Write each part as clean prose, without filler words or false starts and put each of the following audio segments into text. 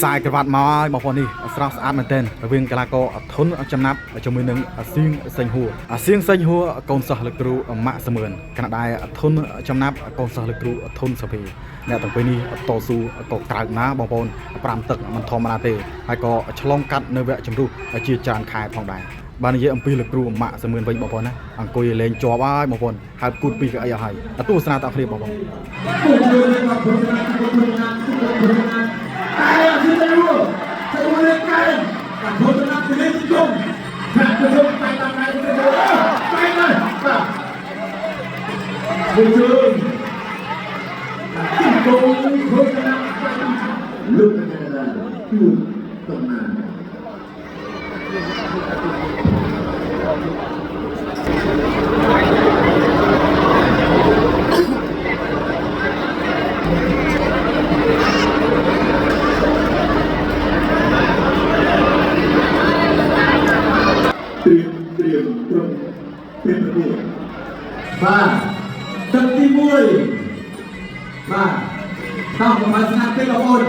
ខ្សែក្រវ៉ាត់មកហើយបងប្អូននេះស្រស់ស្អាតមែនទែនរវាងកីឡាករធុនចំណាប់ជាមួយនឹងសៀងសេងហួរសៀងសេងហួរកូនសិស្សលោកគ្រូម៉ាក់សមឿនខណៈដែលធុនចំណាប់កូនសិស្សលោកគ្រូធុនសុភីអ្នកទាំងពីរនេះតស៊ូក៏ក្រើកណាស់បងប្អូន5ទឹកមិនធម្មតាទេហើយក៏ឆ្លងកាត់នៅវគ្គជម្រុះជាច្រើនខែផងដែរបាទនិយាយអំពីលោកគ្រូម៉ាក់សមឿនវិញបងប្អូនណាអង្គុយលេងជាប់ហើយបងប្អូនហើបគូតពីកៅអីអស់ហើយទស្សនាតគ្នាបងប្អូន ពួកយើងមកព្រមណាព្រមណាព្រមណាតែអត់ទៅរួទៅលេងកែបាទព្រមណាទៅលេងជុំប្រាក់ជុំតែតាមតែទៅតែបាទពួកយើងជុំព្រមណា លោកអ្នកណាជួនតំណាងត្រៀមត្រៀមត្រឹមត្រៀមប្រកួត បាទទឹកទី1បាទតោះប្រហែលស្នាប់ទេបងប្អូន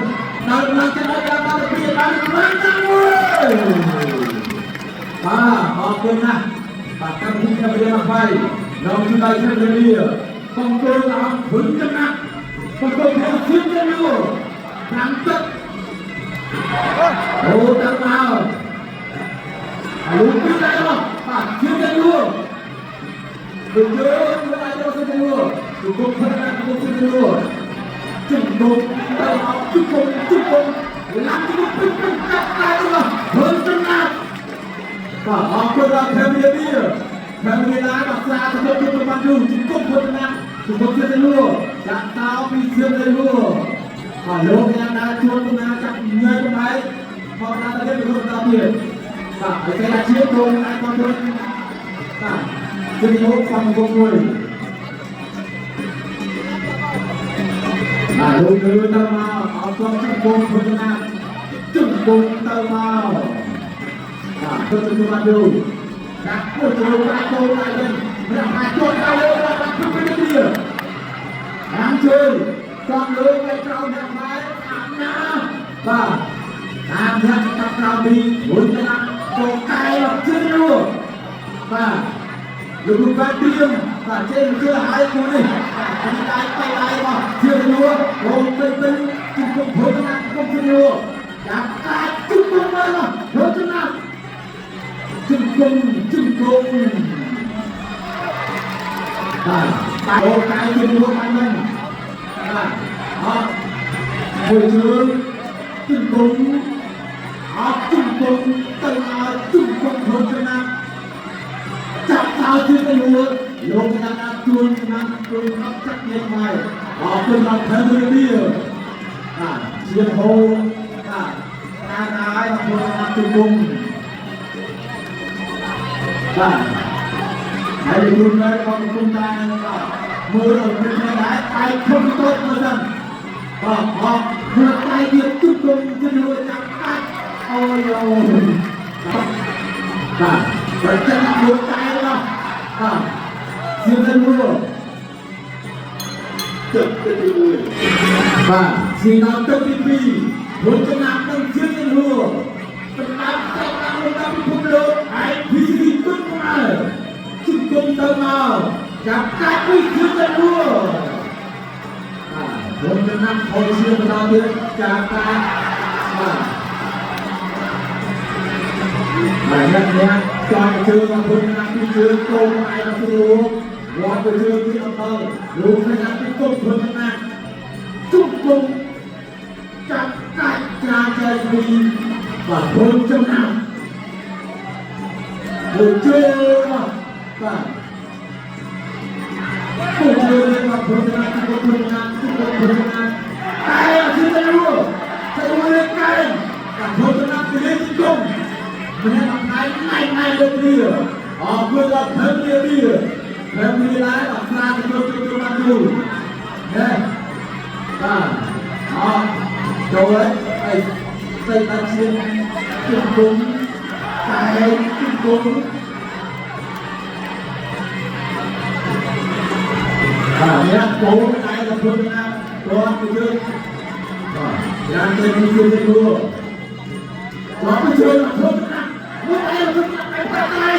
ដល់ឡើងចិត្តឲ្យដល់ដល់ពីបានបានតាំងមួយបាទអរគុណណាស់បាទកម្មវិធីខ្ញុំរៀនអស់ហើយដល់ទីបាយខ្ញុំរៀនកងគោលអង្គភុនចំណាប់កងគោលខ្ញុំជឿនទៅនោះតាមទឹកអូតាមមកអាលូពីដែរបាទជឿនទៅនោះ được chưa chúng ta cho xin thua chúng tôi phân ra chúng tôi xin thua chúng tôi tay học chúng tôi làm chúng tôi pin pin cắt tay luôn hơn chân nào và họ quân là thêm bia bia thêm bia lá và xa chúng tôi chúng tôi ban đường chúng tôi quân là chúng tôi xin thua làm sao bị xuyên lên thua và lô nhà đã chuôn chúng ta chặt người con máy họ đã ta biết được ra tiền và cái xe là chiếc tôi ai con tôi បាទជំរាបសំគមមួយបាទលោកគឺទៅមកអត់ស្គាល់ជង្គង់ព្រមណាជង្គង់ទៅមកបាទទៅទៅមកយូរដាក់ពុទ្ធរូបដាក់ចូលទៅវិញដាក់អាចចូលទៅលើដាក់ពុទ្ធទៅទៀតខាងជើងចង់លើទៅក្រោមអ្នកម៉ែអាណាបាទតាមអ្នកកាប់ក្រោមពីរួចទៅដាក់ចូលកែជឿនោះបាទ លោកគ្រូបានត្រៀមបាទជេរជឿហើយគូនេះបាទដៃបៃដៃរបស់ជឿនួរោពេញពេញជុំគុំព្រមណាគុំជឿនួចាប់កាជុំគុំមករោចំណាប់ជុំគុំជុំគុំបាទបាទអូកាយជឿនួបានមិនបាទអត់មួយជឿជុំគុំអត់ជុំគុំទៅឲ្យជុំគុំព្រមចំណាប់ ចាប់សោជឿទៅលួលោកចំណាប់ជួនចំណាប់ជួនអត់ចាក់ញែកមកអរគុណដល់ភរិយាបាទជាហូបាទតាមហើយអរគុណដល់ជុំបាទហើយលោកគ្រូក៏កំពុងតែបាទមើលឲ្យព្រឹកដែរតែខំតូចមើលសិនបាទអរមើលតែទៀតជុំគុំជឿលួចាប់កាច់អូយអូបាទប្រចាំលោកតែនោះបាទជឿទៅលួ ទឹកទី1 បាទជាដល់ទឹកទី2រួចចំណាប់នឹងជឿនលួសម្រាប់ស្រុកតាមលំដាប់ពិភពលោក IPC គុណខ្មែរជុំគុំទៅមកចាប់កាច់ពីជឿនលួបាទរួចចំណាប់ខូចជឿបន្តទៀតចាប់កាច់បាទបាទអ្នកអ្នកចង់ជឿមកពុនណាពីជឿកូនឯងទៅលួវត្តទៅជឿទីអត់ដល់លោកណាពីគុំពុនណាជុំគុំ ចាប់កាច់ច្រាចែកពីបាទព្រមចំណាំមួយជើងបាទមួយជើងបាទព្រមចំណាំព្រមចំណាំព្រមចំណាំតែអត់ជឿទៅនោះទៅលេងកែបាទព្រមចំណាំពីលេងគុំម្នាក់មួយថ្ងៃណៃណៃលើគ្នាអរគុណដល់ភរិយានេះភរិយាឡាយដល់ស្រាទៅជួយបានយូរណែបាទអរចូលហើយស្អីដាច់ឈាមជុំគុំតែជុំគុំបាទអ្នកកូនឯងក៏ព្រមណាគាត់ទៅជើងបាទ យ៉ាងទៅទីគឺទីគួរជាប់ជើងធំណាស់មួយដៃធំណាស់ឯប្រាក់ដៃ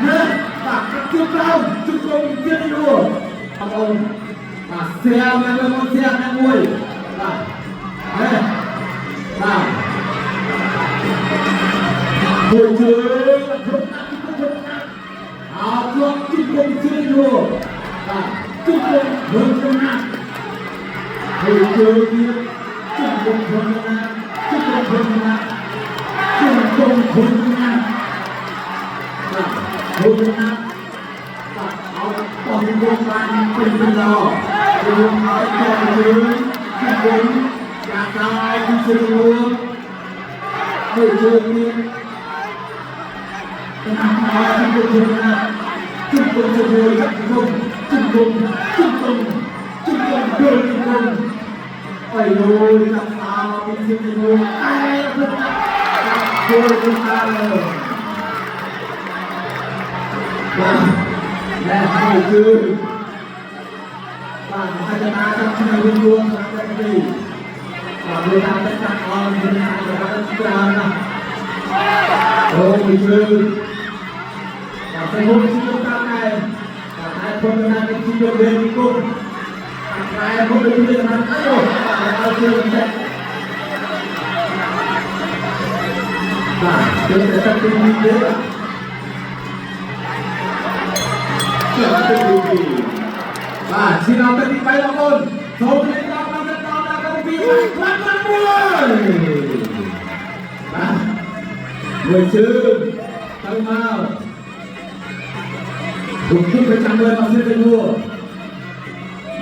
ណាបាទជើងក្រោមជើងក្រោមជើងទីគួរបងប្អូនបាទសៀមមួយមួយសៀមមួយបាទហេបាទមួយជើងធំណាស់ធំណាស់អោជាប់ជើងក្រោមជើងទីគួរបាទជើងក្រោមធំណាស់មួយជើងទៀតជើងក្រោមធំណាស់ជើងក្រោមធំណាស់ជើងក្រោមធំណាស់បាទធំណាស់បាទអោតោះជើងបានពេញពេញល្អជើងឲ្យតជើងជើងវិញចាក់ដល់ជើងមួយមួយជើងទៀតតាមមកជើងណាជើងជើងជើងជើងជើងជើងជើងជើងជើងជើងជើងអីលយចាប់សោពីជើងមួយអែព្រឹកណាស់ជួយទៅតាមបាទណែហើយគឺបាទមហាចនាចាប់ឆ្នៃវិញួនតាមតែទីបាទវាតាមតែតាក់អនមានអាចដល់ច្រើនណាស់អូមួយជើងបាទតែមួយជើងតាមដែរបាទតែคนណាគេជឿវិញគុំតែមុខទៅណាអូបាទឲ្យជើងតែបាទជើងតែទីនេះទេជើងទី2បាទឈានដល់ទី3បងប្អូនសូមរៀបចំដល់ដល់ទី2ខ្លាំងខ្លាំងមួយបាទមួយជើងទៅមកគុំគុំប្រចាំលើមកសិទៅមួ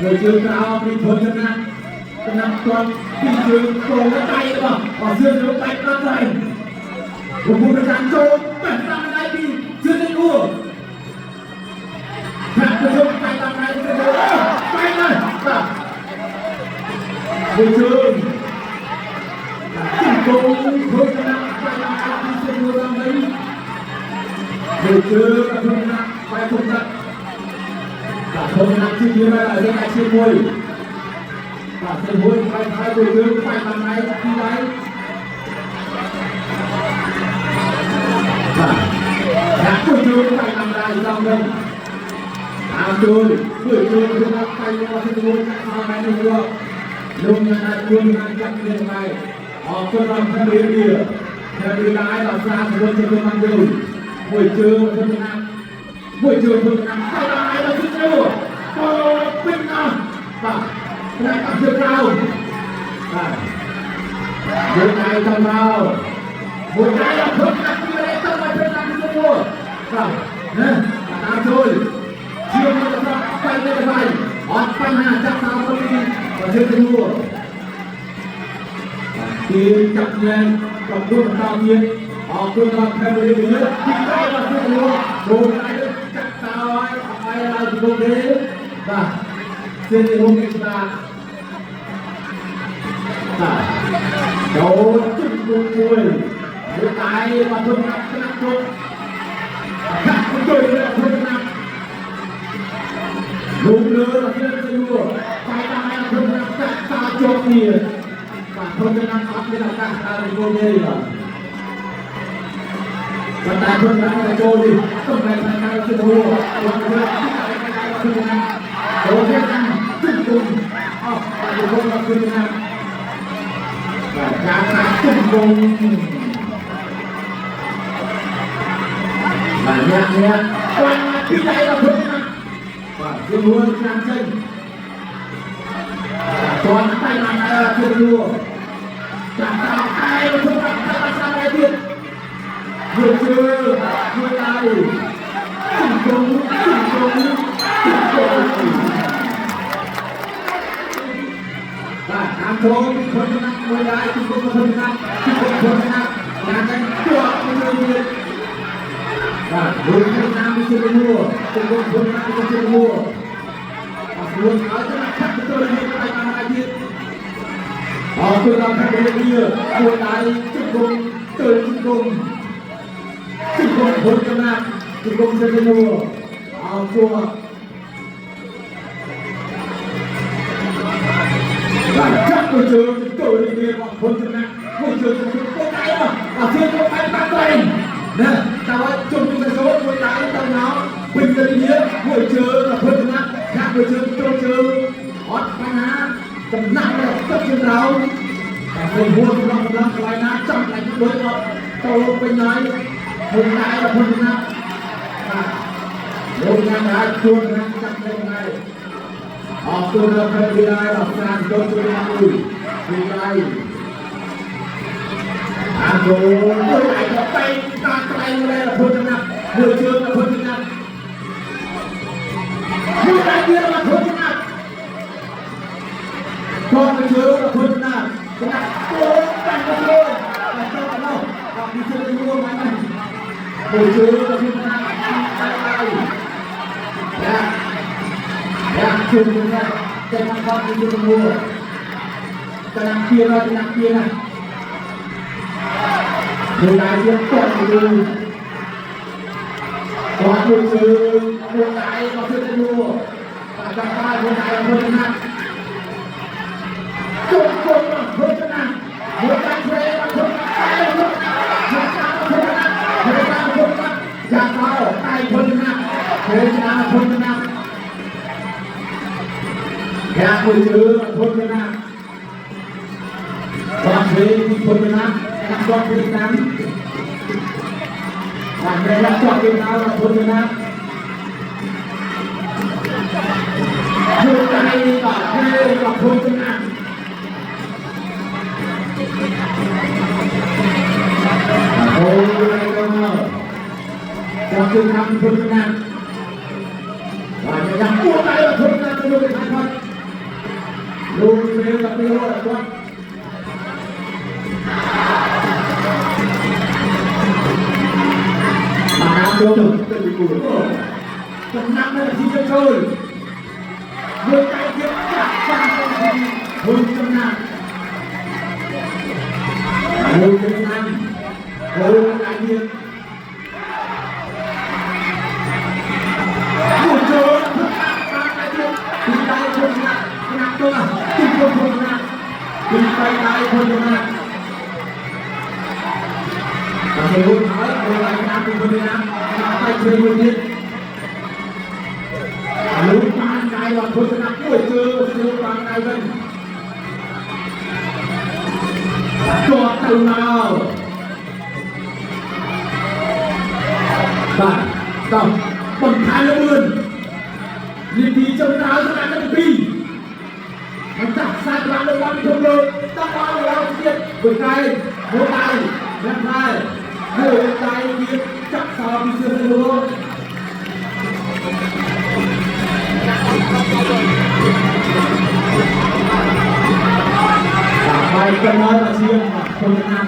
មួយជើងក្រោមពីធនចំណាក់ចំណាក់គាត់ពីជើងចូលដៃរបស់អសឿនលោកដៃតាមដៃគុំគុំប្រចាំចូលបែបតាមដៃពីជើងទៅមួប្រាក់ទៅដៃតាមដៃទៅដៃណាបាទមួយជើងគុំគុំចំណាក់ដៃតាមដៃពីជើងតាមដៃមួយជើងចំណាក់បែបគុំដាក់បាទខ្ញុំណាក់ជាទៀតហើយឲ្យតែជាមួយបាទជាមួយបាយបាយមួយជើងបាយតាមដៃពីដៃបាទដាក់មួយជើងបាយតាមដៃតាមវិញតាមជួយមួយជើងគឺដាក់បាយមកទីមួយចាក់មកដៃនេះយកលោកអ្នកអាចជួយណាចាក់គ្នាដែរអរគុណដល់ព្រះរាជាព្រះរាជាដល់ស្រាមួយជើងបានយូរមួយជើងខ្ញុំណាក់មួយជើងខ្ញុំណាក់បាយតាមដៃដល់ទីនោះអូពេញណាស់បាទផ្នែកអភិក្រៅបាទមួយដៃទៅមកមួយដៃអភិក្រៅពីរទៅមកពេលណាទីមួយបាទណាតាមជួយជាមកទៅไปទៅไปអត់បញ្ហាចាប់តាមទៅប្រទេសទីមួយទីចាប់ញ៉ែកំពុងបន្តទៀតអរគុណដល់ព្រះរាជាទីក្រោយដល់ទីមួយចូលដៃចាក់តើឲ្យអត់ឲ្យដល់ទីទេបាទជារួមនេះបាទបាទចូលជិះមួយមួយដៃមកធំណាស់ស្នាក់ជុំកាក់ជួយធំណាស់លំលើដល់ទីទៅបាយតាមធំណាស់ចាក់តាជាប់គ្នាបាទធំណាស់អត់មានឱកាសដើរទៅទេបាទប៉ុន្តែធំណាស់ទៅចូលនេះទុំតែខាងក្រៅទៅរួបាទធំណាស់ចូលទៅខាងជិះគុំអស់បាទគុំដល់ធំណាស់បាទការសាជិះគុំបាទអ្នកអ្នកគាត់ពីដៃដល់ធំណាស់បាទគឺរួចចាំចេញគាត់តែបានជួយរួចាំតាមតែធំណាស់តែបានស្ដាប់ទៀតមួយជើងមួយដៃជុំជុំជុំជុំបាទតាមចូលពីคนណាស់មួយដៃពីคนណាស់ពីคนណាស់យ៉ាងហ្នឹងជាប់មួយទៀតបាទរួចតាមពីជើងមួយពីคนណាស់ពីជើងមួយអរគុណឲ្យទៅខាត់ទៅនេះទៅតាមដៃទៀតអរគុណដល់ព្រះរាជាមួយដៃជុំទៅជុំជុំคนណាស់ជុំជើងមួយអរគុណ បាទចាប់មួយជើងចូលនេះរបស់ធនចំណាប់មួយជើងទៅដៃមកអត់ជើងទៅបែបបាក់ត្រែងណាតើឲ្យជុំទៅចូលមួយដៃទៅមកពេញទៅនេះមួយជើងធនចំណាប់ខាក់មួយជើងចូលជើងអត់បញ្ហាចំណាប់ដល់ទឹកជើងក្រោមតែពេលហួរក្នុងកម្លាំងកន្លែងណាចំកន្លែងដូចអត់ចូលពេញហើយមួយដៃដល់ធនចំណាប់បាទលោកញ៉ាំហើយជួនណាចាប់លេងហើយ អរគុណដល់ព្រះវិហារដល់ស្រានចូលជួយមកមួយពីដៃអាគោមួយដៃក៏បែកតាត្រៃเลยដល់ធនចំណាប់មួយជើងដល់ធនចំណាប់មួយដៃទៀតដល់ធនចំណាប់គាត់ទៅជើងដល់ធនចំណាប់ចំណាប់គោតាំងទៅដល់ទៅដល់ដល់ពីជើងមួយមកណាមួយជើងដល់ធនចំណាប់ដៃដៃយ៉ា យ៉ាងជុំទៅតែមកគាត់ទៅមួយតំណាក់ទៀតតំណាក់ទៀតណាមួយដៃទៀតគាត់ទៅគាត់មួយជើងមួយដៃមកទៅមួយបាទចាំបាយមួយដៃមួយណាជុំជុំមួយណាមួយដៃព្រែមកទៅដៃមួយណាមួយណាមួយណាមួយណាចាំមកដៃមួយណាព្រែណាមួយណាយ៉ាងមួយជើងធនណាបាទពេលពីធនណាតាមគាត់ពីតាមបាទពេលគាត់ពីដល់ធនណាជួយដៃបាទពេលគាត់ធនណាអូយទៅមកចាំជួយតាមធនណាបាទយ៉ាងពួរដៃធនណាទៅលើខាងគាត់លោកពេលដល់ពេលគាត់បាទចូលទៅពីគូចំណាប់នៅទីចូលមួយដៃទៀតចាក់បានទៅហ៊ុនចំណាប់មួយចំណាប់មួយដៃទៀតមួយចូលបានដៃទៀតពីដៃចំណាប់ចំណាប់ចូលទីគុំធនណាទីបៃដៃធនណាបាទរួចហើយរួចហើយតាមពីធនណាតាមទៅជួយមួយទៀតលោកបានដៃដល់ធនណាមួយជើងជើងបានដៃវិញជាប់ទៅមកបាទតោះបន្ថែមលឿននេះទីចំក្រោយសម្រាប់ទី2มันចាក់ខ្សែក្បាច់លើបានពិភពលោកតោះដល់ឡើងទៀតមួយដៃមួយដៃមួយដៃមួយដៃទៀតចាក់សោពីសឿនទៅលោកបាយកណ្ដាលជាคนណា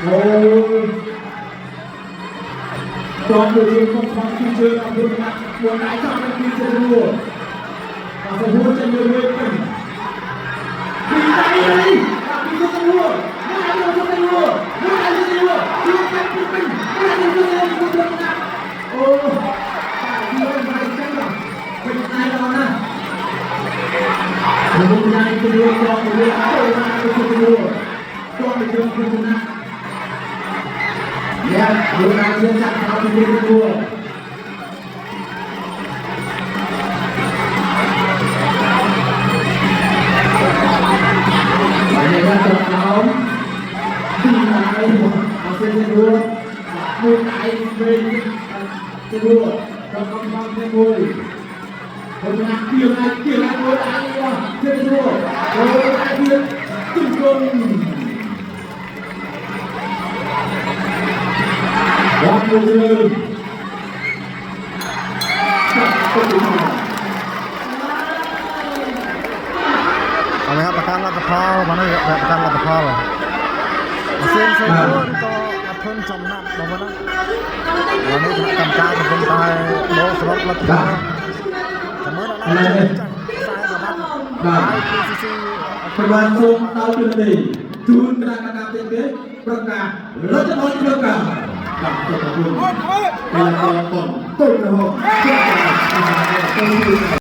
អូតោះដូចជាកុំខំពីជើងអត់ណាមួយដៃចង់ពីជើងរួបាទទៅហួរចេញមួយមួយពេញពីដៃនេះពីទៅរួមួយដៃទៅរួមួយដៃទៅរួពីពេញពីពេញមួយដៃទៅរួមួយទៅណាអូបាទយកដៃចឹងពេញដៃដល់ណាលោកដៃទៅរួទៅរួទៅណាទៅរួទៅទៅទៅណាយ៉ាលោកដៃជាចាក់ទៅទៅរួបាទទៅក្រោមពីដៃអត់ទេរួមួយដៃវិញទៅរួដល់កំងមួយคนណាពីដៃពីដៃមួយដៃទៅរួមួយដៃទៀតជុំជុំបាទមួយជើង เอาละครับประกันรัฐพลมานี่ประกันรัฐพลเซียนเซียนก็អធនចំណាប់បងប្អូនណាวันนี้คณะกรรมการកំពុងតែបូកសរុបលទ្ធផលចាំមើលដល់ចាស់ខ្សែក្រវ៉ាត់ បាទ IPCC ប្របានសូមដល់ពីនេះជូនគណៈកម្មការទៀតប្រកាសលទ្ធផលប្រកាសបាទសូមអរគុណពេលបងបងទៅរហូត